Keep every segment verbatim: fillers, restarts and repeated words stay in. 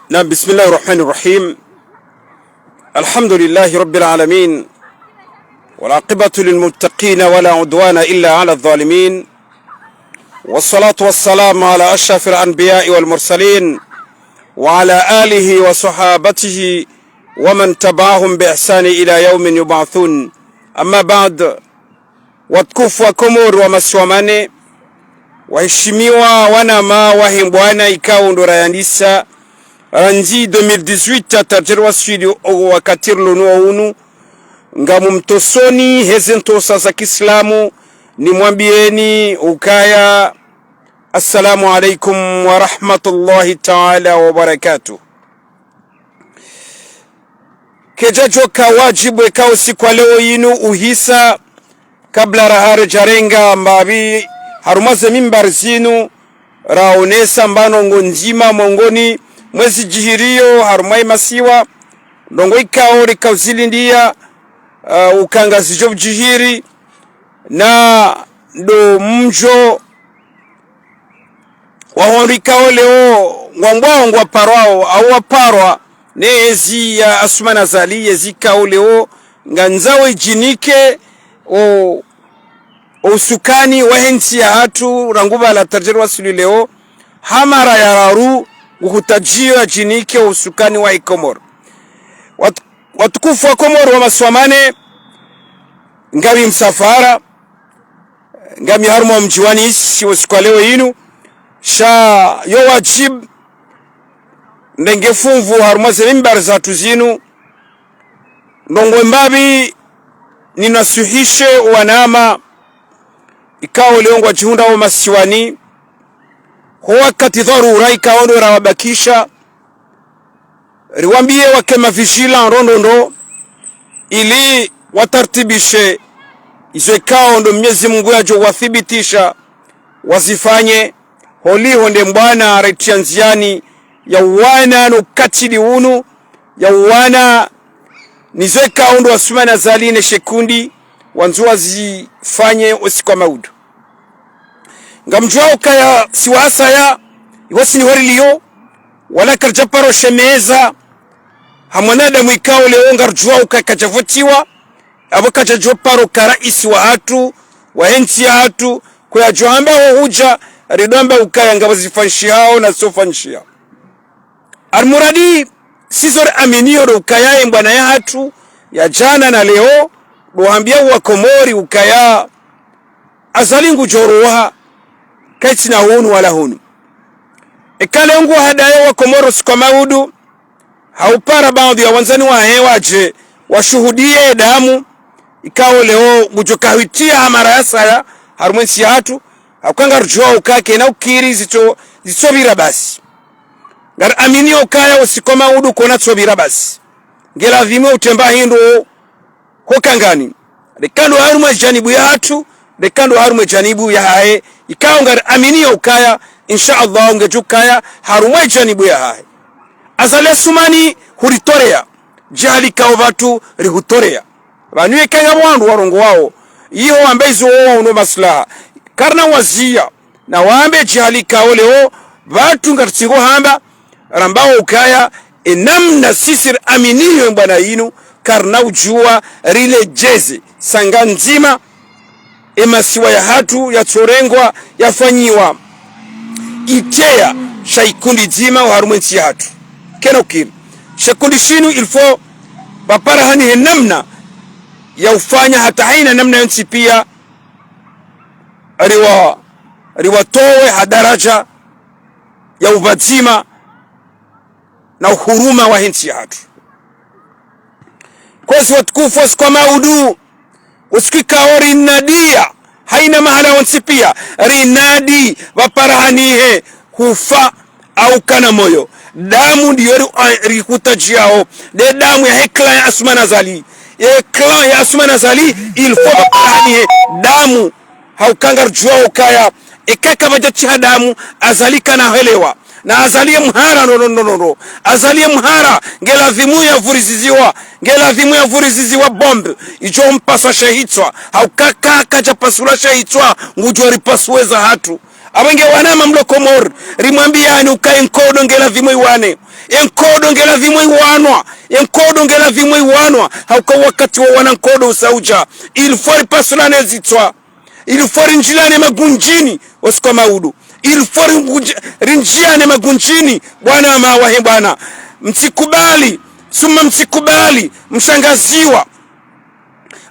نعم، بسم الله الرحمن الرحيم. الحمد لله رب العالمين، والعاقبة للمتقين، ولا عدوان إلا على الظالمين، والصلاة والسلام على أشرف الأنبياء والمرسلين، وعلى آله وصحابته ومن تبعهم بإحسان إلى يوم يبعثون. أما بعد، watukufu wa Komori wa masiwa mane, waheshimiwa wanama wahe mbwana ikao ndo rayandisa, randzi deux mille dix-huit hata ridjeri waswili o wakati rilo nuwo unu, ngamumtosoni heze ntosa za kiislamu, nimwambieni ukaya, assalamu alaikum wa rahmatullahi taala wa barakatuh. Kayidjadjoka wadjibu eka usiku wa leo yinu uhisa, kabla raha ridjarenga mbapvi harumwa ze mimbari zinu, raonesa mba ndrongoo ndzima mongoni mwa ezi djihiriyo harumwa ye masiwa, ndrongoo ikao rika uzilindiya, uh, uka ngazidjo udjihiri, na ndo mdjo wahondru ikao leo ngwambwao ngwaparwao, au waparwa ne ezi ya Assoumani Azali, ezi ikao leo ngandzao idjinike o, o usukani wahe ntsi yahatru, rangu pvala hata ridjeri waswili leo, ha mara ya raru, nguhutadjiyo yadjinike o usukani wahe Komori. Wat-, watukufu wa Komori wa masiwa mane, ngami msafara, ngami harumwa mdji wa Nice wo usiku wa leo yinu, sha yo wadjibu ndenge funvu harumwa ze mimbari zahatru zinu, ndrongoo mbapvi ninasuhishe wanama ikao leo ngwadjihundrao masiwani, ho wakati dharura ikao ndo rawabakisha, riwambiye wake ma vigilants ndro ndro ndro, ili watartibishe izo ikao ndo Mwenyezi Mungu yadjo wathibitisha wazifanye, holiho nde mbwana retiya ndziyani ya uwana no ukatili unu, ya uwana nizo ikao ndo Assoumani Azali ne shekundi wandzo wazifanye o usiku wa maudu. Ngamdjuwao ukaya si wasaya, iho si niho riliyo, wala karidjaparo shemeza ha mwanadamu ikao leo ngarudjuwao ukaya kadjavotiwa, apvo kadjadjoparo ka raisi wahatru, wahe ntsi yahatru, ko yadjohamba ho hudja, ridjo amba ukaya ngapvo zifanyishihao na zitsofanyishiha. Almuradi, si izo riaminiyo ndo ukaya ye mbwana yahatru ya djana na leo, ndo hambiya wa Komori ukaya Azali ngudjo roha, kayitsina hunu wala hunu. Eka leo nguhadayo wa Komori o usiku wa maudu, ha upara baadhwi ya wandzani wahe wadje washuhudiye damu ikao leo ngudjo kahwitiya ha mara ya saya harumwa ye ntsi yahatru, ha uka ngarudjuwao uka kena ukiri zitso, zitsopvira basi. Ngariaminiyo ukaya o usiku wa maudu kona tsopvira basi. Nge ladhimu utremba hindru ho kangani. Reka ndo harumwa ye djanibu yahatru, reka ndo harumwa ye djanibu yahahe. Ikao ngariaminiyo ukaya, insha Allah, ngedjo ukaya harumwa ye djanibu yahahe. Azali Assoumani huritoreya, djihali ikao pvatsu rihutoreya. Pvanu yeka ngapvo wandru warongowao, iho wambe izo wo wauno maslaha. Karina waziya, na wambe djihali ikao leo, pvatsu ngaritsingo hamba, rambao ukaya, e namna sisi riaminiyo e mbwana yinu, karina udjuwa riledjeze, sanga ndzima, e masiwa yahatru yatsorengwa, yafanyiwa, iteya, sha ikundi dzima, oharumwa e ntsi yahatru. Kena ukiri. Sha ikundi shinu, il faut, pvapara hani he namna, ya ufanya hata haina namna yontsi piya, riwa, riwatowe ha daraja ya upvadzima na uhuruma wahe ntsi yahatru. Kwezi watukufu, o usiku wa maudu, o usiku ikao rinadiya, haina mahala wontsi piya, rinadi, pvapara hani he, hufa, au kana moyo. Damu ndiyo ri-, a-, rihutadjiyao. Nde damu yahe clan ya Assoumani Azali. Ye clan ya Assoumani Azali, il faut pvapara hani he damu. Ha uka ngarudjuwao ukaya, eka kapvadja tsi ha damu, Azali kana helewa. Na Azali ye mhara no, no, no, no, no. Azali ye mhara, nge ladhimu ya vuriziziwa, nge ladhimu ya vuriziziwa bombe. Idjo mpasa she hitswa, ha uka ka kadja pasula she hitswa, ngudjo ripasuwe zahatru. Apvo nge wanama mlo Komori, rimwambiyani ukaya e nkodo nge ladhimu iwane. Ye nkodo nge lazimu iwanwa. Ye nkodo nge lazimu iwanwa. Hauka wakati wa wana nkodo usa udja. Il faut ripasulane zitswa. Il faut rindjilane magundjini, o usiku wa maudu. Il faut ringu-, rindjilane magundjini, bwana mawahe bwana. Mtsikubali, summa mtsikubali, mshangaziwa.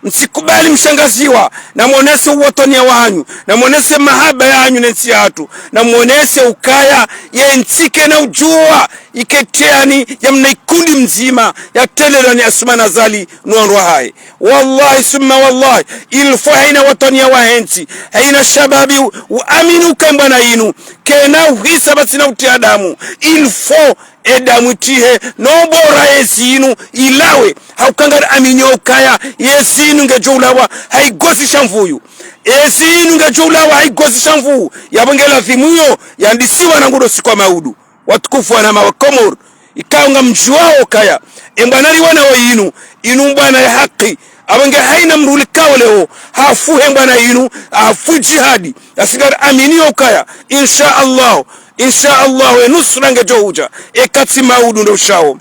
Mtsikubali mshangaziwa, na mwonese uwatwaniya wanyu, na mwonese mahaba yanyu ne ntsi yatru, na mwonese ukaya ye ntsi kayina udjuwa, ike teyani ya mna ikundi mdzima, ya telelwa ni Assoumani Azali no wandru wahahe. Wallahi, summa wallahi, il faut hayina watwaniya wahe ntsi, hayina shababi u-, uamini uka ye bwana yinu, kayina uhisa basi na utiya damu, il faut ye damu itrihe, no bora ye zinu ilawe, hauka ngari amini ukaya, ye zinu ngedjo ulawa, ha igozi sha nvuu. Ye zinu ngedjo ulawa, ha igozi sha nvuu, yapvo nge lazimu yo, yandisiwa na ngudo usiku wa maudu. Watukufu wanama wa Komori, ikao ngamdjuwao ukaya, ye bwana riwonao yinu, yinu bwana ya haki, apvo nge hayina mdru ulikao leo, hafu he bwana yinu, hafu jihadi, yasi ngari amini ukaya, insha Allah, insha Allah, ye nusra ngedjo udja, ye katsi maudu ndo ushao.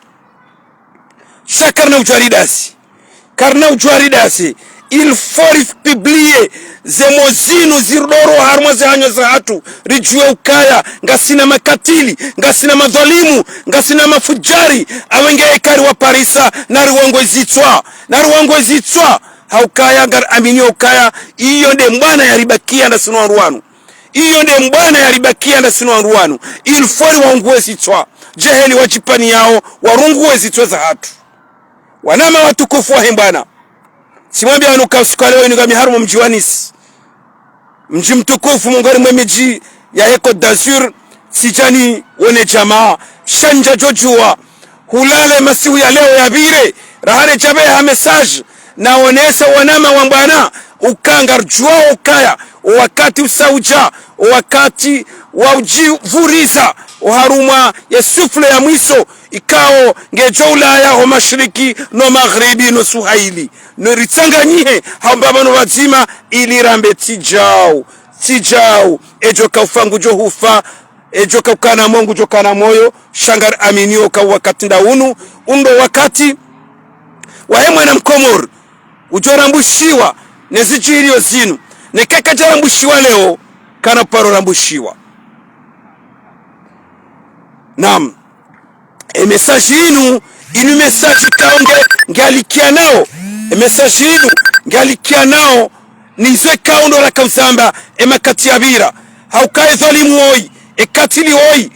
Sha karina udjuwa ridasi. Karina udjuwa ridasi. Il faut ripublie ze mo zinu ziridoro harumwa ze hanyo zahatru. Ridjuwe ukaya, ngasina makatili, ngasina madhwalimu, ngasina mafudjari. Apvo nge eka riwaparisa, na riwangwe zitswa. Na riwangwe zitswa. Haukaya ngari amini ukaya, iyo nde bwana yaribakiya ndasi no wandru wanu. Iyo nde bwana yaribakiya ndasi no wandru wanu. Il faut riwangwe zitswa. Djeheli wadjipvani yao, warungwe zitswa zahatru. Wanama watukufu wahe bwana. Tsimwambiya wanu ka usiku wa leo yinu ngami harumwa mdji wa Nice. Mdji mtukufu mongoni mwe midji yahe Côte d'Azur, tsidjani wone djamaa, sha ndjadjo djuwa. Hulale masihu ya leo yapvire, raha redjapveha message, na wonese wanama wa bwana, uka ngaridjuwao ukaya, o wakati usa udja, o wakati wa udjivuriza, o harumwa ye souffle ya mwiso, ikao ngedjo ulaya ho mashariki, no magharibi, no suhaili. No ritsanganyihe, hamba pvanu pvadzima, ili rambe tsi djau, tsi djau, edjo kaufa ngudjo hufa, edjo kaukana moyo ngudjo kana moyo, sha ngari amini uka wakati nda unu, undo wakati, wahe mwana mkomori, udjo rambushiwa, ne zidjiriyo zinu, neka kadja rambushiwa leo, kana paro rambushiwa. Naam. Ye message yinu, yinu message ikao nge, nge alikiyanao. Ye message yinu, nge alikiyanao, ni zo ikao ndo raka uzamba, ye makati yapvira. Hauka ye dhwalimu woyi, ye katili woyi,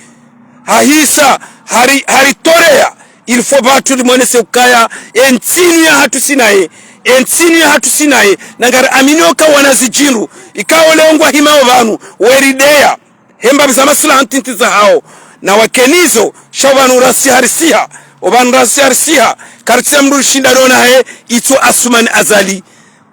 hahisa, hari, haritoreya, il faut pvatsu rimwonese ukaya, ye ntsi yinu yahatru si naye, ye ntsi yinu yahatru si naye, na ngari amini uka wana zidjindru, ikao leo ngwahimao pvanu, werideya. Hemba pvi za maslaha ntiti zahawo. Na wakenizo, sha opvanu rasi harisiha. Opvanu rasi harisiha. Karitsina mdru rishindano naye, itso Assoumani Azali.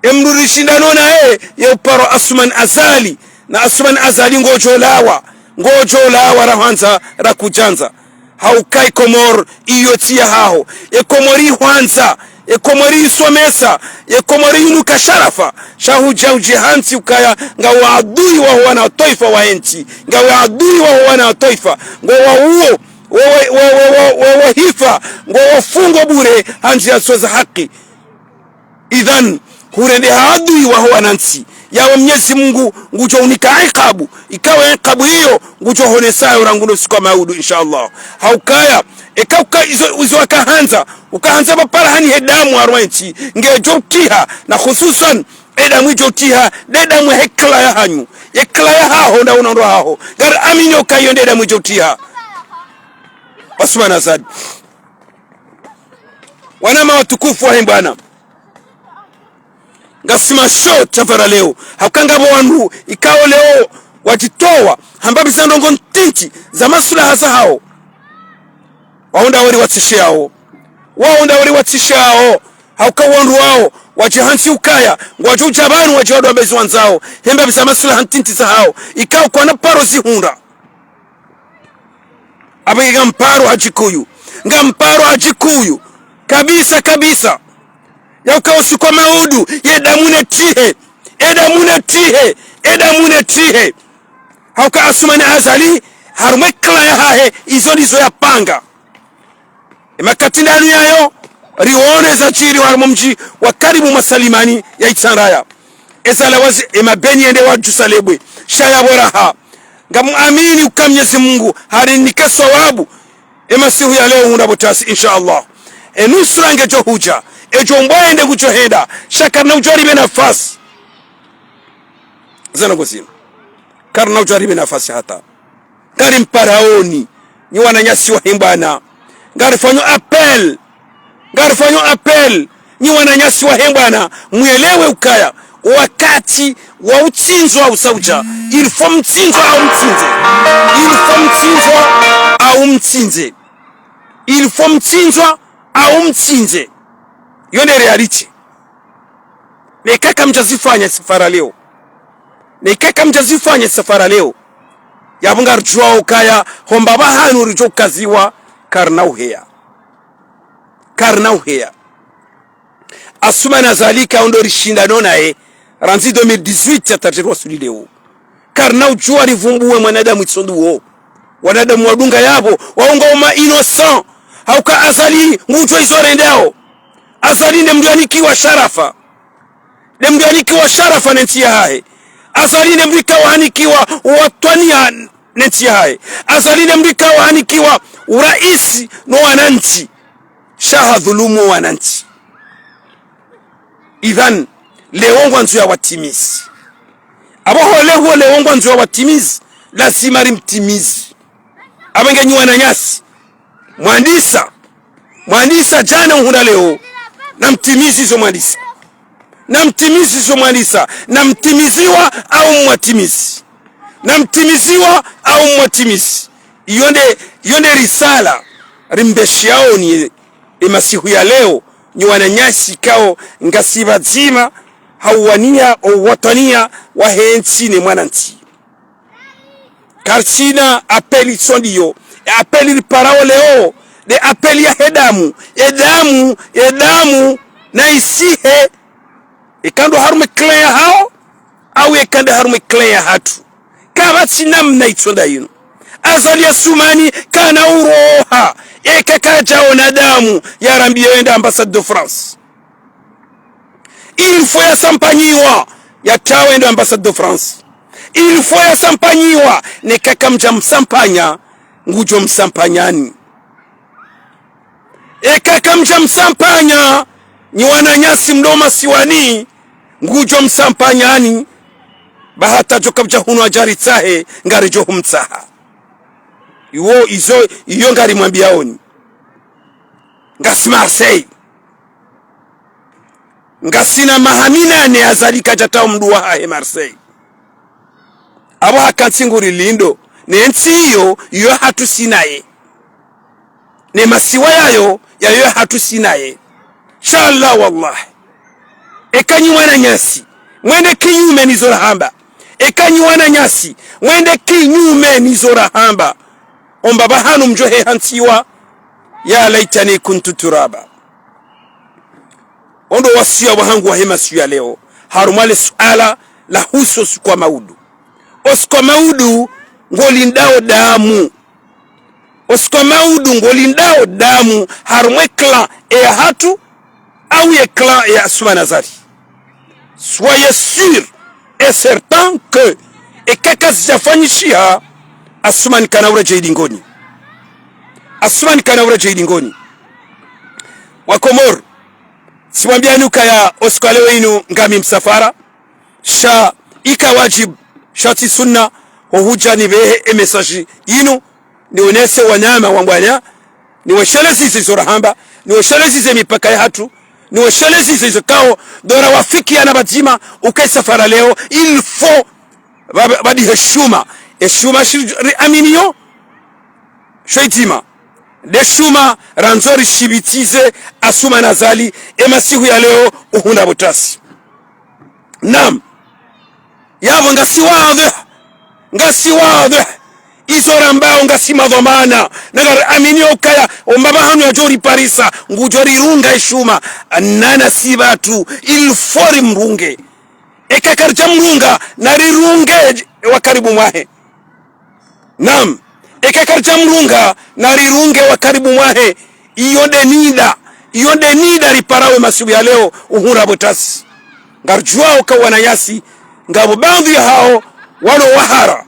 Ye mdru rishindano naye, ye uparo Assoumani Azali. Na Assoumani Azali ngodjo lawa. Ngodjo lawa rahwandza, rakudjandza. Hauka ye Komori iyo tsi yahaho. Ye Komori ihwandza. Ye Komori isomesa. Ye Komori inuka sharafa. Sha hudja udjihantsi ukaya ngawe adui waho wana wa twaifa wahe ntsi. Ngawe adui waho wana wa twaifa. Ngo wauwo. Wo, wo, wo hifa. Ngo wafungo bure. Ha ndziya zo za haki. Idhan, hurendeha adui waho wanantsi. Yawe Mnyezi Mungu ngudjo unika ikabu. Ikawe ikabu iyo ngudjo honesayo rangu no usiku wa maudu, insha Allah. Haukaya, eka uka izo, izo wakahandza, ukahandza pvapara hani he damu harumwa yentsi, ngedjo utiha, na hususan, ye damu idjo utiha, nde damu yahe kla yahanyu. Ye kla yahaho nda unondo haho. Ngari amini uka iyo nde damu idjo utiha. Assoumani Azali. Wanama watukufu wahe bwana. Ngasi masho tafara leo. Hauka ngapvo wandru ikao leo wadjitowa. Hamba pvi za ndrongo ntiti za maslaha zahawo. Wao nda wari watsishe yawo. Wao nda wari watsishe yawo. Hauka wandru wawo. Wadjihantsi ukaya. Ngwadjo udja pvanu wadje wadwambe izo wandzao. Hemba pvi za maslaha ntiti zahawo. Ikao kwana paro zihundra. Apvo ngamparo ha djikuyu. Ngamparo ha djikuyu. Kabisa, kabisa. Yauka usiku wa maudu, ye damu netihe. Ye damu netihe. Ye damu netihe. Hauka Assoumani Azali, harumwa ye kla yahahe, izo ndizo yapanga. Emakati ndanu yayo, riwone zadjiri harumwa omdji wa karibu mwa Salimani ya Itsandraya. Eza lawazi emabeni yende wadjusa lebwe, sha yapvo raha. Ngamuamini uka Mnyezi Mungu harinike sawabu, emasihu ya leo hundra pvo ntasi, insha Allah. Enusra ngedjo hudja, edjo mbwa yende ngudjo henda, sha karina udjo ripve nafasi. Zana ngozima. Karina udjo ripve nafasi hata. Ngarimparaoni, nyi wananyasi wahe mbwana. Ngarifanyo appel. Ngarifanyo appel, nyi wananyasi wahe mbwana, mwelewe ukaya, wakati wa utsindzwa usa udja. Il faut mtsindzwa au mtsindze. Il faut mtsindzwa au mtsindze. Il faut mtsindzwa au mtsindze. Iyo nde réalité. Neka kamdjazifanya safara leo. Neka kamdjazifanya safara leo. Yapvo ngaridjuwao ukaya, homba pvahanu ridjo ukaziwa, karina uheya. Karina uheya. Assoumani Azali ka ondo rishinda no naye, randzi deux mille dix-huit hata ridjeri wasuli leo. Karina udjuwa rivumbuwe mwanadamu itso ndo wo. Wanadamu wadunga yapvo, waunga uma innocent. Hauka Azali, ngudjo izo rendao. Azali nde mdru yanikiwa sharafa. Nde mdru yanikiwa sharafa ne ntsi yahahe. Azali nde mdru ikao hanikiwa watwaniya ne ntsi yahahe. Azali nde mdru ikao hanikiwa uraisi no wanantsi. Sha hadhulumu wanantsi. Idhan, leo ngwandzo ya watimizi. Apvo ho leo, leo ngwandzo ya watimizi, lazima rimtimizi. Apvo nge nyi wananyasi, mwandisa, mwandisa djana uhundra leo, namtimizi izo mwandisa. Namtimizi izo mwandisa, namtimiziwa au mwatimizi. Namtimiziwa au mwatimizi. Iyo nde, iyo nde risala, rimbeshiyaoni, emasihu ya leo, nyi wananyasi kao ngasi pvadzima, ha uwaniya, owatwaniya, wahe ntsi ne mwanantsi. Karitsina appel itso ndiyo. E appel riparao leo, nde appel yahe damu. Edamu, edamu, na isihe. Eka ndo harumwa clan yahao, au eka nde harumwa clan yahatru. Kapvatsi namna itso nda inu. Azali Assoumani kana uroha. Eka kadjaona damu, yarambiye yende ambassade de France. Il faut yasampanyiwa, yatawe ndo ambassade de France. Il faut yasampanyiwa, neka kamdja msampanya, ngudjo msampanyani. Eka kamdja msampanya, nyi wananyasi mdo masiwani, ngudjo msampanyani, ba hata djo kapvadja hunu adjaritsahe, ngaridjo humtsaha. Iwo izo, iyo ngarimwambiyaoni. Ngasi Marseille. Ngasina maha minane Azali kadjatao mdru wahahe Marseille. Apvo hakantsi nguri lindo, ne ntsi iyo, iyo hatru sinaye. Ne masiwa yayo, yayo hatru sinaye. Inshallah, wallahi. Eka nyi wananyasi, mwende kinyume nizo rahamba. Eka nyi wananyasi, mwende kinyume nizo rahamba. Omba pvahanu mdjo hehantsiwa, ya laitani kuntu turaba. Ondo wasiya wahangu wahe masihu ya leo, harumwa le suala lahusu osiku wa maudu. Osiku wa maudu ngolindao damu. Osiku wa maudu ngolindao damu harumwa e clan eyahatru, au ye clan ya Assoumani Azali. Soyez sûr et certain que eka kazidjafanyishiha, Assoumani kana uredjeyi dingoni. Assoumani kana uredjeyi dingoni. Wakomori, tsimwambiyani ukaya osiku wa leo inu ngami msafara, sha ika wajibu, sha tsi sunna, ho hudja nipvehe e message inu, nionese wanama wa mbwana, niwashelezeze izo rahamba, niwashelezeze mipaka yahatru, niwashelezeze izo kao, ndo rawafikiana pvadzima, uka e safara leo, il faut, pva-, pva-, pvadi heshima, heshima shiri-, riaminiyo, sho itima. Nde shuma randzo rishibitize Assoumani Azali, emasihu ya leo, uhundra pvo ntasi. Naam. Yapvo ngasi wadhwih. Ngasi wadhwih. Izo rambao ngasi madhwamana. Na ngariaminiyo ukaya, omba pvahanu yadjo riparisa, ngudjo rirunga eshuma. Nana si pvatru, il faut rimrunge. Eka karidja mrunga, na rirunge wa karibu mwahe. Naam, eka karidja mrunga, na rirunge wa karibu mwahe, Iyo nde nida, iyo nde nida riparawo masiku ya leo, uhura pvo tasi. Ngaridjuwao uka wananyasi, ngapvo baadhwi ya hawo, walo wahara,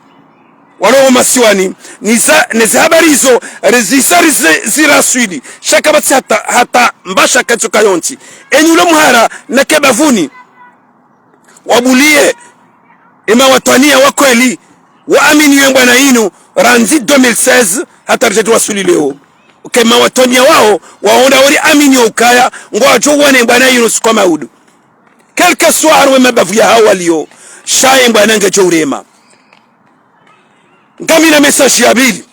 walo masiwani, niza, nezi habari izo, rezisa rize, ziraswili, sha kapvatsi hata, hata mbasha katsoka yontsi. Enyi ulo muhara, nake bapvuni, wabuliye, ema watwaniya wa kweli, waamini ye mbwana inu, randzi deux mille seize, hata ridjeti wasuli leo. Uke ema watwaniya wawo, wawo nda wori amini ukaya, ngwadjo wane mbwana inu siku ya maudu. Quel que soit harumwa mabavu ya hawo waliyo, sha ye mbwana ngedjo urema. Ngamina message ya pvili.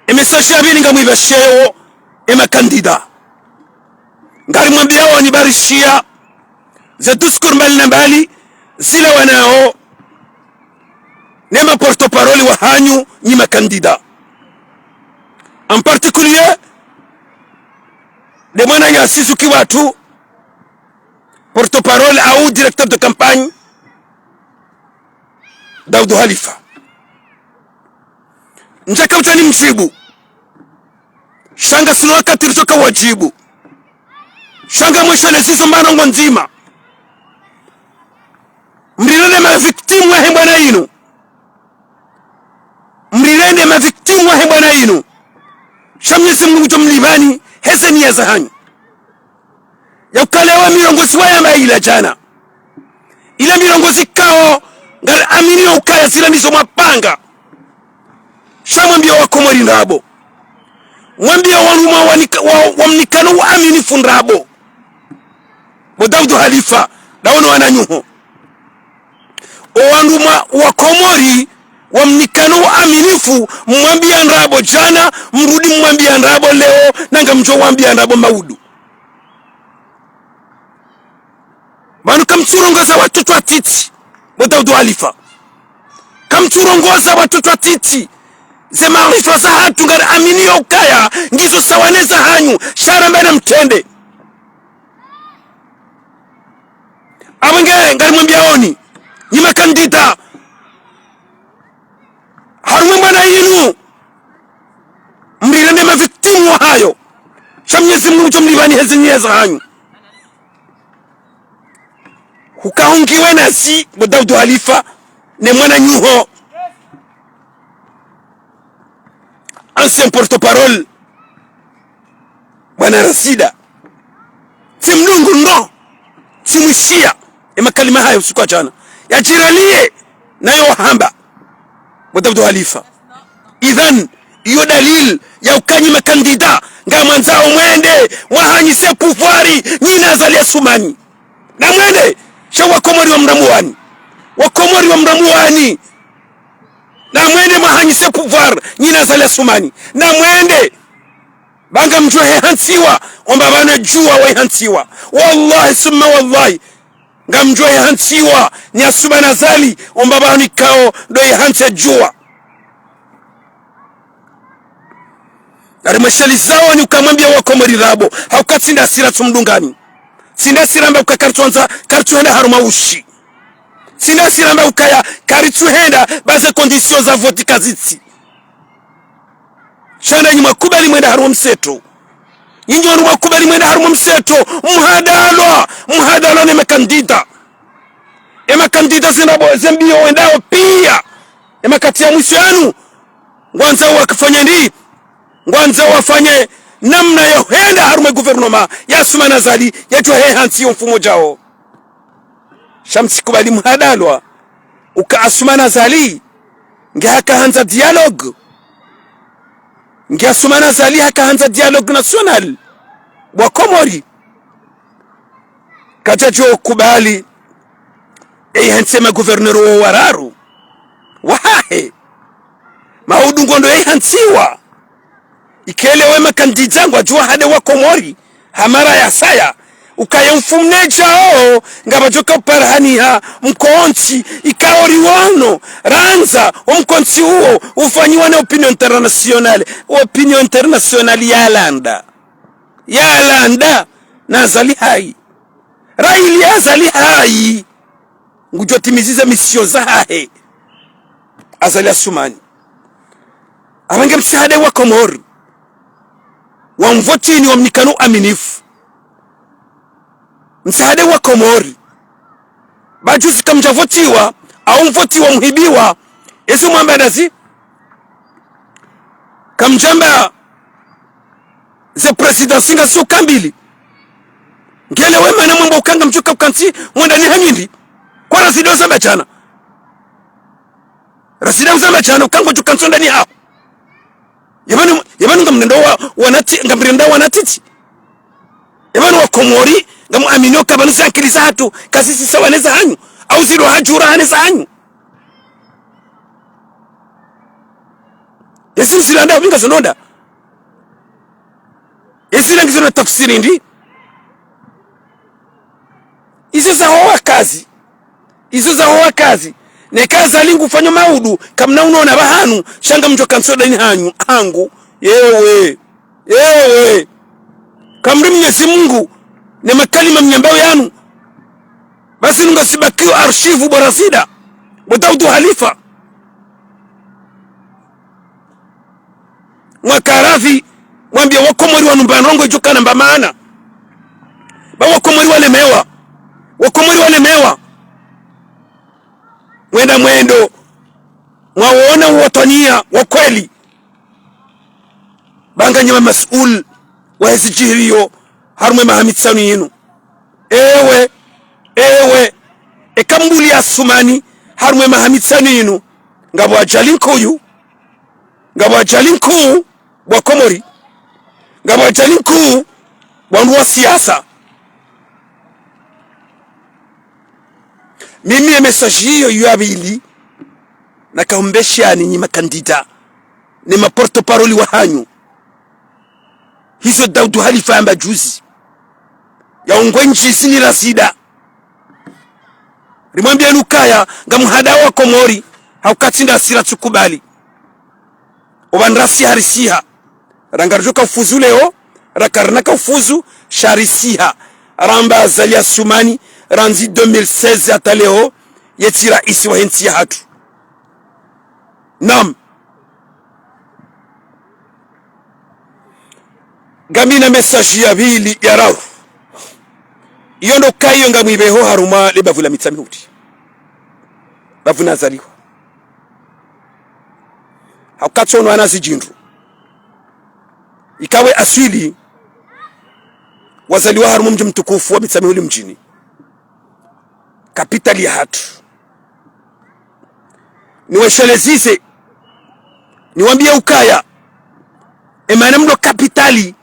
E message ya pvili ngamwipvashewo, ema candidat. Ngarimwambiyawo ni barishiya, ze discours mbali na mbali, zila wanawo, nema porte-parole wahanyu, nyi ma candidat. En particulier, nde mwananyasi Zuki Watu, porte-parole au directeur de campagne, Daoud Halifa. Ndjaka udja nimdjibu. Sha ngasina wakati ridjoka wadjibu. Sha ngamweshelezi zo mba ndrongoo ndzima. Mrirende ma victimes wahe mbwana inu. Mrirende ma victimes wahe mbwana inu. Sha Mnyezi Mungu ngudjo mlipvani, heze niya zahanyu. Ya ukaya lewo mirongozi wayamba ila djana. Ila mirongozi ikao, ngariamini ukaya zila ndizo mwapanga. Sha mwambiye wa Komori ndrabo. Mwambiye wandru mwa wanika, wa, wamnikano uaminifu ndrabo. Bo Daoud Halifa, ndawono wananyuho. O wandru mwa, wa Komori, wamnikano uaminifu, mwambiya ndrabo djana, mrudi mwambiya ndrabo leo, na ngamdjo wambiya ndrabo maudu. Pvanu kamtsurongoza watoto watiti, bo Daoud Halifa. Kamtsurongoza watoto watiti, ze maarifa zahatru ngariamini ukaya, ngizo sawa ne zahanyu, sha ramba na mtrende. Apvo nge ngarimwambiyawoni, nyi ma candidat, harumwa mbwana inu, mrirende ma victimes wahayo. Sha Mnyezi Mungu ngudjo mlipvani heze niya zahanyu. Hukahungiwe nasi, bo Daoud Halifa, ne mwananyuho, ancien porte-parole, bwana Razida. Tsimdungu ndo, tsimwishiya, emakalima hayo usiku wa djana. Yadjiraliye, nayo wahamba. Bo Daoud Halifa. Idhan, iyo dalili ya uka nyi ma candidat, ngamwandzao mwende, mwahanyise pouvoir, nyi na Azali Assoumani. Na mwende, sha wa Komori wamramuwani. Wa Komori wamramuwani. Na mwende mwahanyise pouvoir, nyi na Azali Assoumani. Na mwende, ba ngamdjo hehantsiwa, omba pvanu djuwa wahehantsiwa. Wallahi, summa wallahi. Ngamdjo hehantsiwa, ni Assoumani Azali, omba pvanu ikao ndo yehantsi djuwa. Ngarimweshelezao ni uka mwambiya wa Komori ndrabo, hauka tsi nda sira tsumdungani. Tsi nda sira mba uka karitsuandza, karitsuhenda harumwa ushi. Tsi nda sira mba ukaya, karitsuhenda, ba ze conditions za vote kazitsi. Sha nda nyi mwakubali mwenda harumwa mseto. Nyinyi wanu mwakubali mwenda harumwa mseto. Mhadalwa. Mhadalwa ne ma candidat. Ema candidat ze ndrabo, ze mbiyo wendao piya. Ema kati ya mwiso yanu. Ngwandzao wafanye ndi. Ngwandzao wafanye namna ya hwenda harumwa gouvernement ya Assoumani Azali, yadjo hehantsi yo mfumo djao. Sha mtsikubali mhadalwa, uka Assoumani Azali, nge hakahandza dialogue. Nge Assoumani Azali hakahandza dialogue national. Wa Komori. Kadjadjo kubali, yehantsi ma gouverneur wo wararu. Wahahe. Maudu ngondo yehantsiwa. Ikele we ma candidat ngwadjuwa hade wa Komori, ha mara ya saya, ukaya mfumo ne djao, ngapvadjoka uparahaniha mkontsi, ikao ri wano, randza, o mkontsi uwo, ufanyiwa na opinion internationale. Opinion internationale yalanda. Yalanda, na Azali hayi. Rayili Azali hayi. Ngudjo timiziza mission zahahe. Azali Assoumani. Apvo nge msihade wa Komori. wamvotini, wamnikana uaminifu. Msahade wa Komori. Ba juzi kamdjavotiwa, au mvotiwa mhibiwa. Ezi mwamba ndazi. Kamdjamba ze présidence ngazo kambili. Ngele we mana mwamba uka ngamdjo ukantsi, mwandani hanyindi. Kwa razida uzamba djana. Razida uzamba djana, uka ngodjo ukantsi ondani haho. Yepvanu, yepvanu ngamrenda wa, wanati, ngamrenda wanatiti. Yepvanu wa Komori, ngamuamini uka pvanu zankili zahatru, kazisi sawa ne zahanyu. Au zilo hadjura hane zahanyu. Yesi mzilanda, upvinga zononda. Yesi rangi zona tafsiri ndi. Izo zaho wakazi. Izo zaho wakazi. Neka Azali ngufanyo maudu, kamna unona pvahanu, sha ngamdjo ukantsi ondani hanyu, hangu. Yewe. Yewe. Kamri Mnyezi Mungu, ne makalima mnyambao yanu. Basi nunga zibakio archive bo Razida, bo Daudu Halifa. Mwaka ravi, mwambie wa Komori wanu mba ndrongo idjo kana mba maana. Ba wa Komori walemewa. Wa Komori walemewa. Mwenda mwendo. Mwaona uwatwaniya wa kweli. Ba nganyi ma mas'ul wa hezi djiriyo harumwa e maha mitsanu yinu. Ewe, ewe, eka mbuli Asumani harumwa e maha mitsanu yinu. Ngapvo ajali nkuu, ngapvo ajali nkuu bo wa Komori, ngapvo ajali nkuu bo wandru wa siasa. Mimi ye message iyo ya pvili, nakahumbeshani nyi makandida, ne ma porte-parole wahanyu. Hizo Daudu Halifa yamba juzi. Ya ungwe ndjisi ni Razida. Rimwambieni ukaya, ngamhadao wa Komori, hauka tsi ndasi ratsukubali. Opvanu rasi harisiha. Ranga ridjo ka ufuzu leo, raka rina ka ufuzu, sha risiha. Ramba Azali Asumani, randzi deux mille seize hata leo, yetsi raisi wa hentsi yahatru. Naam. Ngamina message ya pvili ya raru. Iyo ndo kayo ngamwipveho harumwa le bavu la Mitsamihuli. Bavu nazaliwa. Hauka tsi ono wana zidjindru. Ika we aswili wazaliwa harumwa mdji mtukufu wa Mitsamihuli mdjini. Kapitali yahatru. Niweshelezeze, niwambie ukaya, e mana mlo kapitali,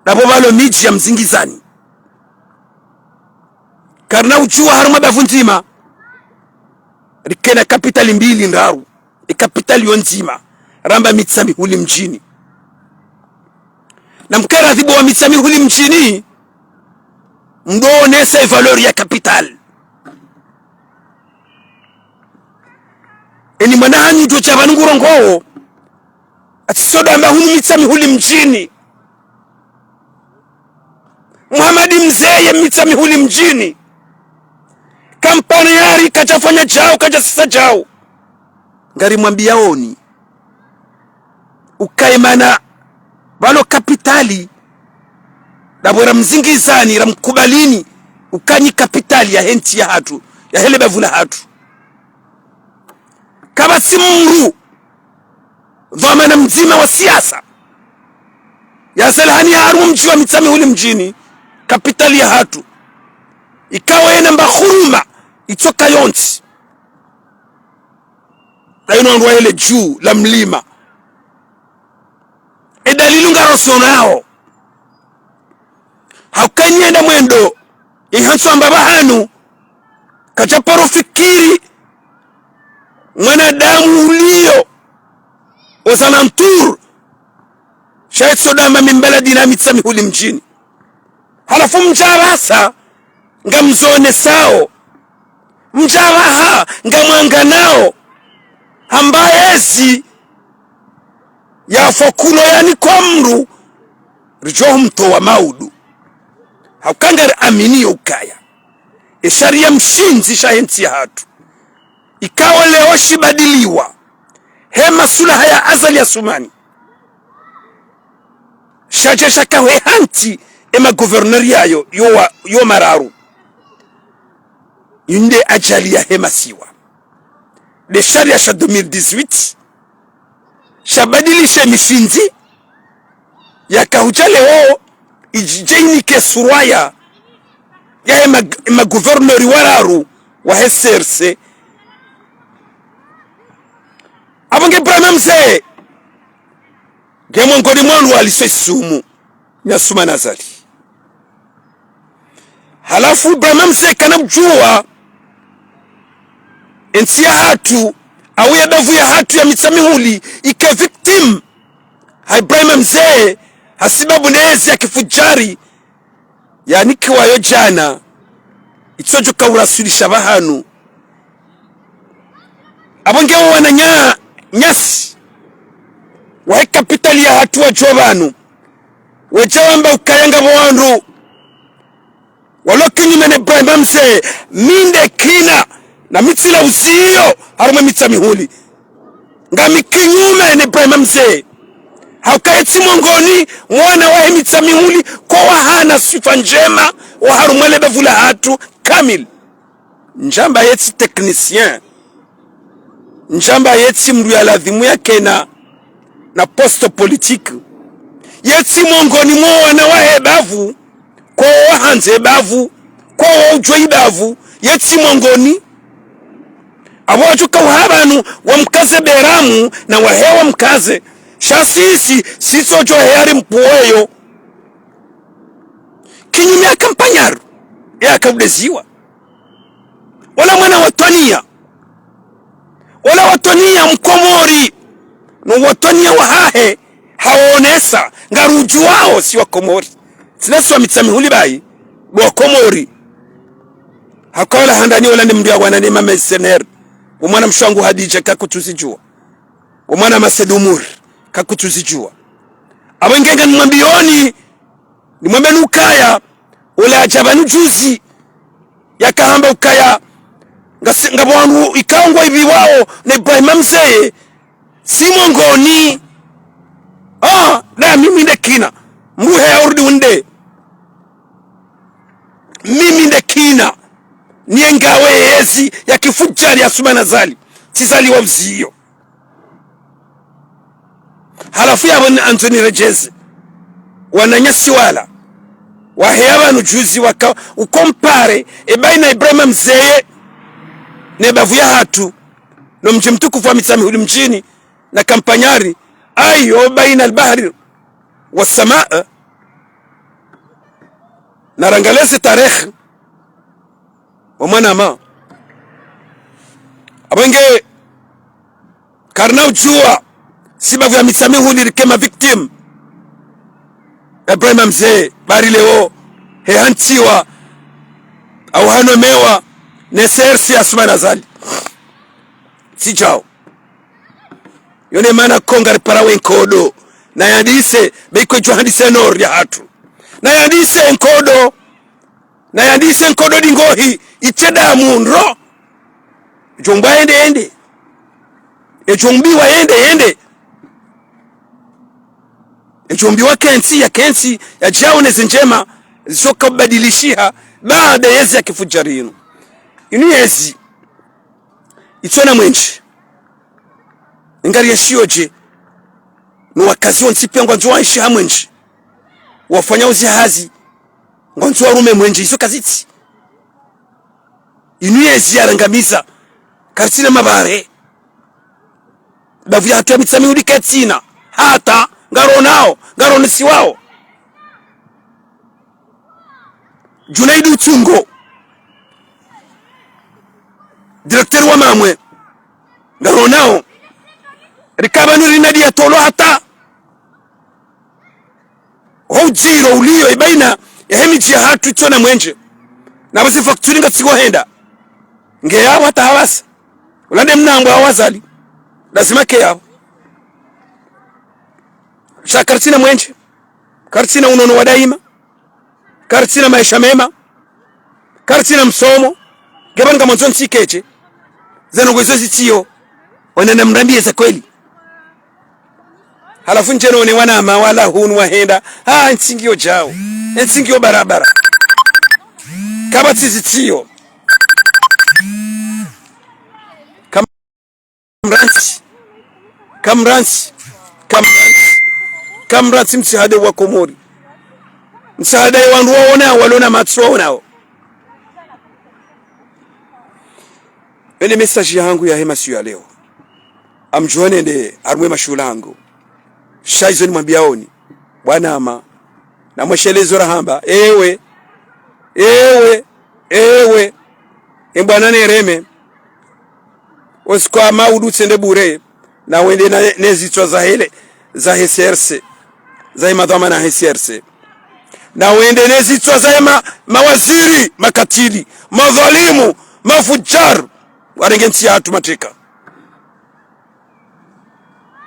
ndapvo pvalo midji ya mzingizani. Karina udjuwa harumwa bavu ndzima, rikena kapitali mbili ndraru. E kapitali yo ndzima, ramba Mitsamihuli mdjini. Na mkera dhwibwa wa Mitsamihuli mdjini, mdo onesa e valeur ya kapitali. Eni mwana hanyu ndo sha pvanu ngurongowo, ati sodo amba hunu Mitsamihuli mdjini. Muhamadi Mze ye Mitsamihuli mdjini. Kampani yari kadjafanya djau, kadjasisa djau. Ngarimwambiaoni. Uka e mana pvalo kapitali, ndapvo ramzingizani, ramkubalini, uka nyi kapitali ya hentsi yahatru, ya hele bavu lahatru. Kapvatsi mdru, dhwamana mdzima wa siasa, yazalihani harumwa mdji wa Mitsamihuli mdjini, kapitali yahatru. Ika wena mba huruma, itsoka yontsi. Ndayinu wandru wayele dju la mlima. E dalili ngarosonao. Hauka nyi enda mwendo, ihantsi amba pvahanu, kadjaparo fikiri, mwanadamu uliyo, aux alentours, sha itsodo amba min baladina Mitsamihuli mdjini. Halafu mdja pvasa, ngamzonesao. Mdja pvaha, ngamwanganao. Hamba yezi, yafo kulo yani kwa mdru, ridjo mtowa maudu. Hauka ngariamini yo ukaya. E sharia mshindzi sha hentsi yahatru. Ikao leo shibadiliwa. He masulaha ya Azali Asumani. Shadja shaka hwe hantsi ema gouverneur yayo, yo wa, yo mararu. Inde ajali yahe masiwa. Nde sharia sha deux mille dix-huit, shabadilishe mishindzi, yaka hudja leo, idje inike surwa ya, yahe ma, ma gouverneur wararu, wahe C R C. Apvo nge Ibrahima Mze, nge mwongoni mwa wandru waliswa isumu, ni Assoumani Azali. Halafu Ibrahima Mze kana udjuwa, entsi yahatru, au ye bavu yahatru ya Mitsamihuli, ike victime ha Ibrahima Mze, hasibabu nde yezi ya kifudjari, yanikiwayo djana, itsodjo kaurasulisha pvahanu. Apvo nge wo wananyasi wahe kapitali yahatru wadjo pvanu, wedja wamba ukaya ngapvo wandru walo kinyume ne Ibrahima Mze, mi nde kina, na mi tsila uziyo harumwa Mitsamihuli. Ngami kinyume ne Ibrahima Mze. Hauka ye tsi mwongoni mwa wana wahe Mitsamihuli, ko wahana swifa ndjema, wa harumwa le bavu lahatru kamili. Ndjamba ye tsi technicien. Ndjamba ye tsi mndru ya ladhimu yakena na poste politique. Ye tsi mwongoni mwa wana wahe bavu, ko wahandze bavu, ko waudjuwa ibavu, ye tsi mwongoni. Apvo wadjo kauha pvanu wamkaze beramu na wahe wamkaze. Sha sisi, sisi ojo heyari mpuweyo. Kinyume ya kampanyari, yaka udeziwa. Ola mwana watwaniya. Ola watwaniya Mkomori. No watwaniya wahahe, haonesa, ngarudjuwao si Wakomori. Tsi na si wa Mitsamihuli bahi, bo Wakomori. Haka ola handani ola nde mndru ya wana ne mamercenaires. Omwana mshe wangu Hadidja kakutsuzidjuwa. Omwana Mased Umur kakutsuzidjuwa. Apvo nge nganimwambiyoni, nimwambeni ukaya, ola adja pvanu juzi, yakahamba ukaya, ngasi, ngapvo wandru ikao ngwaipviwao na Ibrahima Mze, tsi mwongoni. Ah, na mimi nde kina. Mruhe ya urudi unde. Mimi nde kina. Niye ngawe yezi ya kifudjari ya Assoumani Azali. Tsi Azali wa uziyo. Halafu yapvo ni andzo niredjeze. Wananyasi wala. Waheya pvanu juzi waka ukompare, e baina Ibrahima Mze, ne bavu yahatru, no mdji mtukufu wa Mitsamihuli mdjini, na kampanyari, ayo baina al-bahri wa samaa, na rangaleze tarehi, wa mwanama. Apvo nge, karina udjuwa, si bavu ya Mitsamihuli rike ma victimes. Ibrahima Mze, bari leo, he hantsiwa, au hanomewa, ne C R C ya Assoumani Azali. Tsi djao. Yo ne mana ko ngaripara we nkodo. Na yandise, be iko idjo handise Nord yahatru. Na yandise nkodo. Na yandise nkodo dingohi, itse damu ndro. Edjo mbwa yende yende. Edjo mbiwa yende yende. Edjo mbiwa kentsi ya kentsi, ya djao ne ze ndjema, zoka ubadilishiha, baada yezi ya kifudjari inu. Inu yezi. Itsona mwenje. Ngari yeshiyo dje. No wakazi wontsi pia ngwandzo waenshi ha mwenje. Wafanya uzi hazi. Ngwandzo warume mwenje. Izo kazitsi. Inu yezi yarangamiza. Karitsina mabare. Bavu yahatru ya Mitsamihuli ketsina. Hata. Ngaronao. Ngaronesiwao. Junaid Utsungo, directeur wa Mamwe, ngaronao, rika pvanu rina dia tolo hata. Ho udjiro uliyo ibaina, yahe midji yahatru itsona mwenje. Na pvasi facture ngatsiko henda. Nge yapvo hata hawasa. Ula nde mnangwa wa Azali. Lazima ke yapvo. Sha karitsina mwenje. Karitsina unono wa daima. Karitsina maesha mema. Karitsina msomo. Nge pvanu ngamwandzo ntsi ikeje. Zeno ngwezo zitsiyo. Wananya mrambiye za kweli. Halafu ndjeno ne wanama wala hunu wahenda. Ha, ntsi ngiyo djao. Ntsi ngiyo barabara. Kapvatsi zitsiyo. Kamrantsi. Kamrantsi. Kamrantsi. Kamrantsi msihade wa Komori. Msihade wandru waonao, walona matso waonao. Ene message yahangu yahe masihu ya leo. Ngamdjuwa nende harumwa ye mashuhuli yahangu. Sha izo nimwambiyaoni. Bwana ama. Na mweshelezo rahamba. Ewe. Ewe. Ewe. E bwana nereme. Osikwa maudu tsende bure. Na wende na, ne zitswa za hele. Za he C R C. Za he madhwamana he C R C. Na wende ne zitswa za he ma, mawaziri, makatili, madhwalimu, mafudjar. Warenge ntsi yahatru mateka.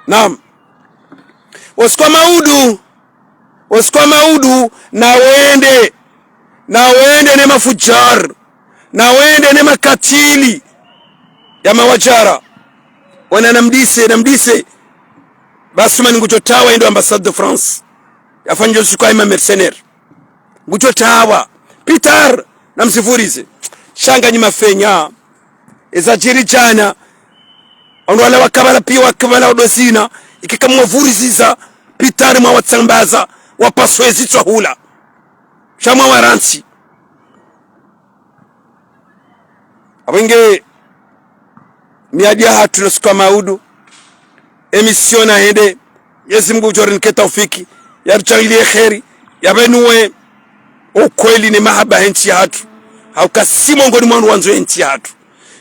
Naam. Osikwa maudu. Osikwa maudu, na wende. Na wende ne mafudjar. Na wende ne makatili. Ya mawadjara. Wana namdise, namdise. Basi mani ngudjo tawa indo ambassade de France. Yafanywa osikwa ima mercenaire. Ngudjo tawa. Pitar, namzivurize. Sha nganyi mafenya. Eza djiri djana. Wandru wala wakabala piya wakabala odo zina. Ikika mwavuriziza. Pitar mwawatsambaza. Wapaswe zitswa hula. Sha mwawarantsi. Apvo nge miadi yahatru na osikwa maudu. Emission na hende. Mwenyezi Mungu ngudjo rinike taufiki. Yarutsangiliye kheri. Yapvenuwe ukweli ne mahaba he ntsi yahatru. Hauka si mongoni mwa wandru wandzo ye ntsi yahatru.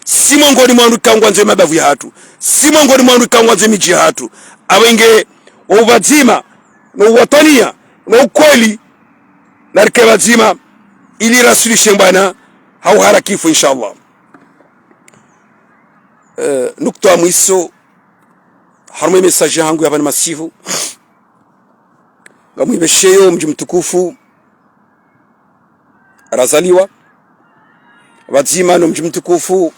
Si mongoni mwa wandru ikao ngwandzo ye mabavu yahatru. Si mongoni mwa wandru ikao ngwandzo ye midji yahatru. Apvo nge, wo upvadzima, no uwatwaniya, no ukweli, narike pvadzima, ili rasuluhishe mbwana, ha uharakifu, inshallah. Eh, nukta ya mwiso, harumwa ye message yahangu ya pvanu masihu. Ngamwipvesheyo mdji mtukufu razaliwa, pvadzima no mdji mtukufu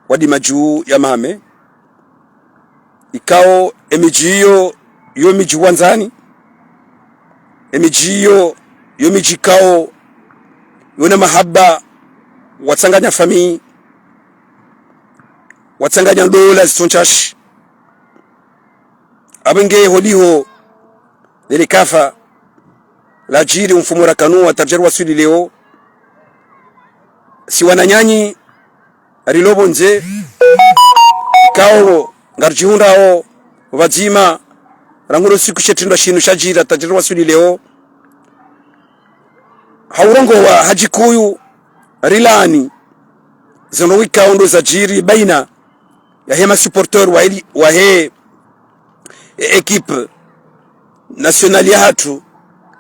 wa Dimadju ya Mahame. Ikao emidji iyo, yo midji wandzani. Emidji iyo, yo midji ikao, yona mahaba, watsanganya famiyi, watsanganya ndola zitsontsashi. Apvo nge holiho, lele kafa, ladjiri umfumo rakanu wa tadjari waswili leo. Si wananyanyi, rilo pvondze, ikao, ngaridjihundrao, pvadzima, rangu no usiku she shitrendwa shinu shadjiri, tadjari waswili leo. Ha urongowa hadjikuyu, rilaani, zendro ikao ndo zadjiri, baina, yahe ma supporters wa heli, wahe, e, équipe nationale yahatru,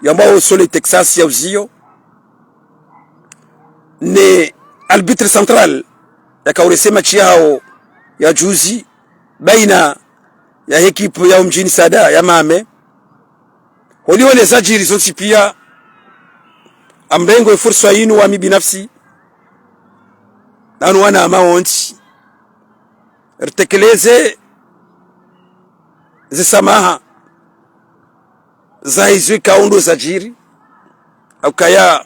yambwao Soleil Texas ya uziyo, ne arbitre central, yaka urese match yahawo ya juzi, baina yahe équipe ya umdjini Sada ya Mahame, holiho ne zadjiri zontsi piya, ngamrengo ye fursa yinu wami binafsi, nanu wanama wontsi, ritekeleze ze samaha za izo ikao ndo zadjiri, ha ukaya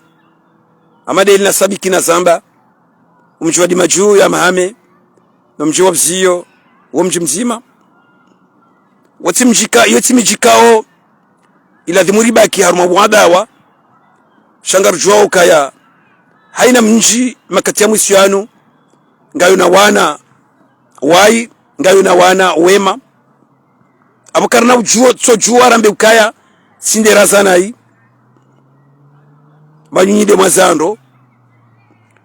hama de eli nasabiki nazamba, umdji wa Dimadju ya Mahame, no mdji wa Buziyo, wo mdji mdzima. Wo tsi mdji ka, yo tsi midji ikao, iladhimu ribaki harumwa uadawa, sha ngarudjuwao ukaya, haina mdji makati ya mwiso yanu, ngayo na wana wayi, ngayo na wana wema. Apvo karina udjuwa, tsodjuwa rambe ukaya, tsi nde raza nayi, pvanyunyi nde mwazandro.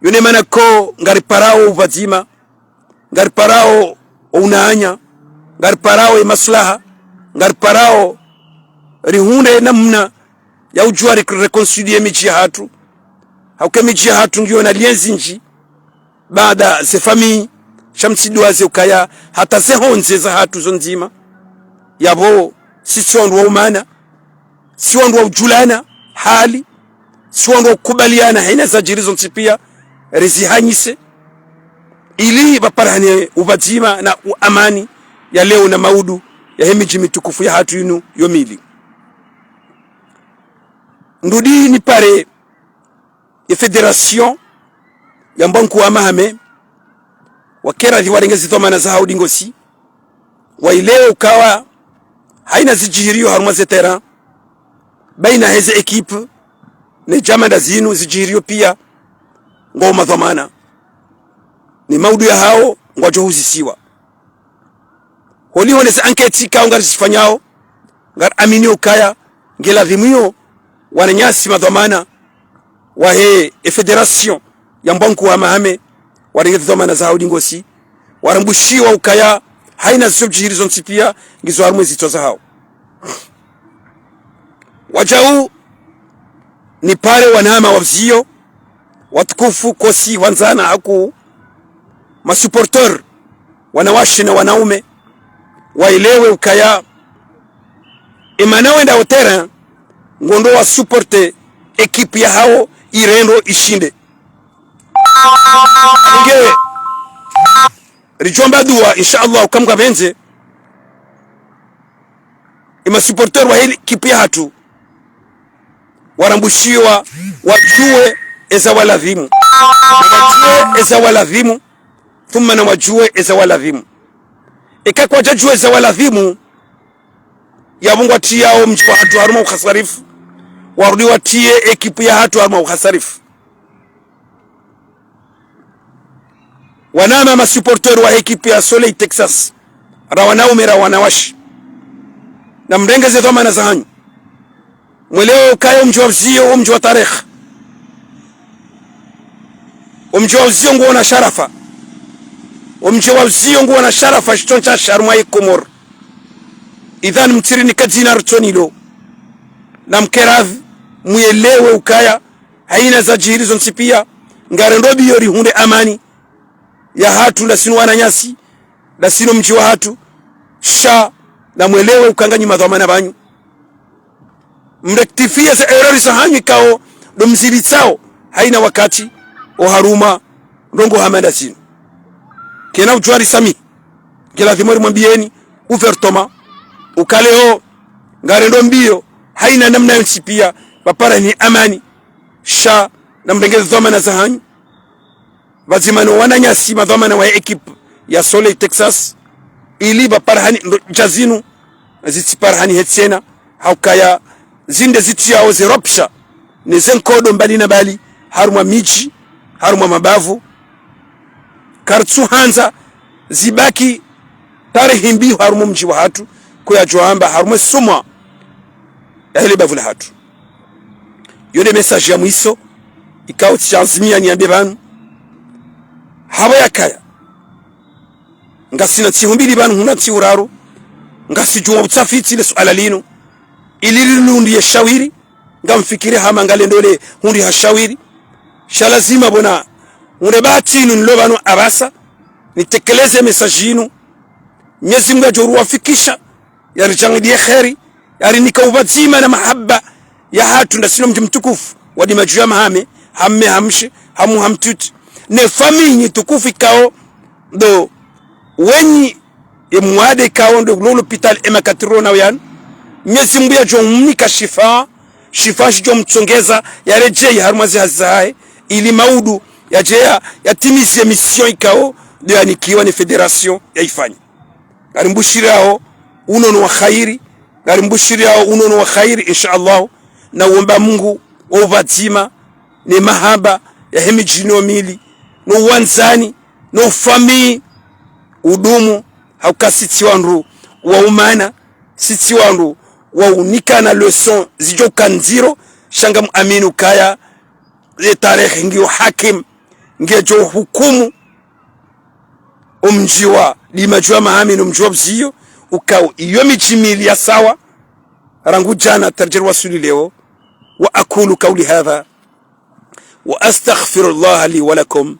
Yo ne mana ko ngariparao upvadzima, ngariparao o unanya, ngariparao ye maslaha, ngariparao rihundre namna ya udjuwa rek-, réconcilier midji yahatru. Ha uka midji yahatru ngiyo na liens zindji, baada ze famille, sha mtsidjuwa ze ukaya, hata ze hondze zahatru zo ndzima. Yapvo, si tsi wandru wa umana, si wandru wa udjulana hali, si wandru wa ukubaliana haina zadjiri zontsi piya, rizihanyise, ili pvaparihane upvadzima na uamani ya leo na maudu yahe midji mitukufu yahatru yinu yo mili. Ndrudi nipare ye fédération ya Mbwankuu Hamahame, wake radhi warenge ze dhwamana zahawo dingosi, waelewe ukaya haina zidjiriyo harumwa ze terrain, baina heze équipe, ne djamanda zinu zidjiriyo pia, ngwao madhwamana. Ne maudu yahawo ngwadjo huzisiwa. Holiho neze enquête ikao ngarizifanyao, ngariamini ukaya ngeladhimu iyo wananyasi madhwamana wahe e fédération ya Mbwankuu Hamahame warenge ze dhwamana zahawo dingosi, warambushiwa ukaya haina zidjiriyo zontsi pia ngizo harumwa ze zitswa zahawo. Wadjau nipare wanama wapvuzio, watukufu, kosi hwandzana haku, ma supporteurs, wanawashe na wanaume, waelewe ukaya emana wenda o terrain, ngondo wa supporter équipe yahawo irende ishinde. Nge ridjomba dua, insha Allah, uka Mngu hapvendze, ema supporteurs wahe équipe yahatru warambushiwa wadjuwe eza waladhimu. Wadjuwe eza waladhimu, thumma na wadjuwe eza waladhimu. Eka kwadjadjuwa eza waladhimu, yapvo ngwatriyao mdji wahatru harumwa uhasarifu, warudi watriye équipe yahatru harumwa uhasarifu. Wanama ma supporteurs wahe équipe ya Soleil Texas, ra wanaume ra wanawashe, namrenge ze dhwamana zahanyu. Mwelewe ukaya omdji wapvuzio, omdji wa tarehi. Omdji wapvuzio nguona sharafa. Omdji wapvuzio nguona sharafa shitsontsasha harumwa ye Komori. Idhan mtsirinika dzina ritsonilo. Namke radhi, muelewe ukaya haina zadjiriyo zontsi pia, ngarendo biyo rihundre amani yahatru ndasi no wananyasi, ndasi no mdji wahatru. Sha namwelewe uka nganyi madhwamana pvanyu, mrectifier ze erreurs zahanyu ikao ndo mzipvitsao haina wakati oharumwa ndrongoo hama ndazinu. Kena udjuwa risamihi, ngeladhimu rimwambiyeni ouvertement uka leo ngarendo mbiyo haina namna yontsi pia, pvapvara ni amani. Sha namrenge ze dhwamana zahanyu pvadzima no wananyasi madhwamana wahe équipe ya Soleil Texas, ili pvapvara hani ndro dja zinu, zitsiparihane tsena, ha ukaya zinde zitriyao ze rabsha, ne ze nkodo mbali na mbali, harumwa midji, harumwa mabavu. Karitsuhandza zibaki tarehi mbi harumwa omdji wahatru, ko yadjo amba harumwa e sumwa yahe le bavu lahatru. Yo nde message ya mwiso ikao tsi azimiya niambe pvanu. Hapvo yakaya ngasina ntsihu mbili pvanu hunu ntsihu raru, ngasidjua utsafiti le suala linu, ili rilundiye shawiri, ngamfikiri hama ngalendo le hundri ha shawiri. Sha lazima pvona, unde bahati inu nilo pvanu apvasa, nitekeleze message inu. Mnyezi Mngu yadjo ruwafikisha, yaridjangiliye kheri, yarinika upvadzima na mahaba yahatru ndasi no mdji mtukufu wa Dimadju ya Mahame, ha mme ha mshe, ha muha mtiti, ne famille nyi tukufu ikao ndo wenyi ye mwade ikao ndo ulo lopitali e makati rona uyanu. Mnyezi Mngu yadjo mnika shifa, shifa shidjo mtsongeza, yaredjeyi harumwa ze hazi zahahe, ili maudu yadje ya, yatimize mission ikao ndo yanikiwa ne fédération yaifanye. Ngarimbushiriyao unono wa kheri, ngarimbushiriyao unono wa kheri, insha Allah, na uomba Mngu wa upvadzima, ne mahaba yahe midji inu mili, no uwandzani, no ufamille udumu, ha uka sitsi wandru wa umana, sitsi wandru wa unikana leçon zidjo uka ndziro, sha ngamuamini ukaya ye tarehi ngiyo hakim, ngedjo hukumu omdji wa Dimadju ya Mahame no mdji wa Buziyo, ukao iyo midji mili ya sawa, rangu djana hata ridje riwaswili leo. وأقول قولي هذا وأستغفر الله لي ولكم.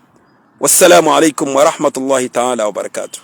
والسلام عليكم ورحمة الله تعالى وبركاته.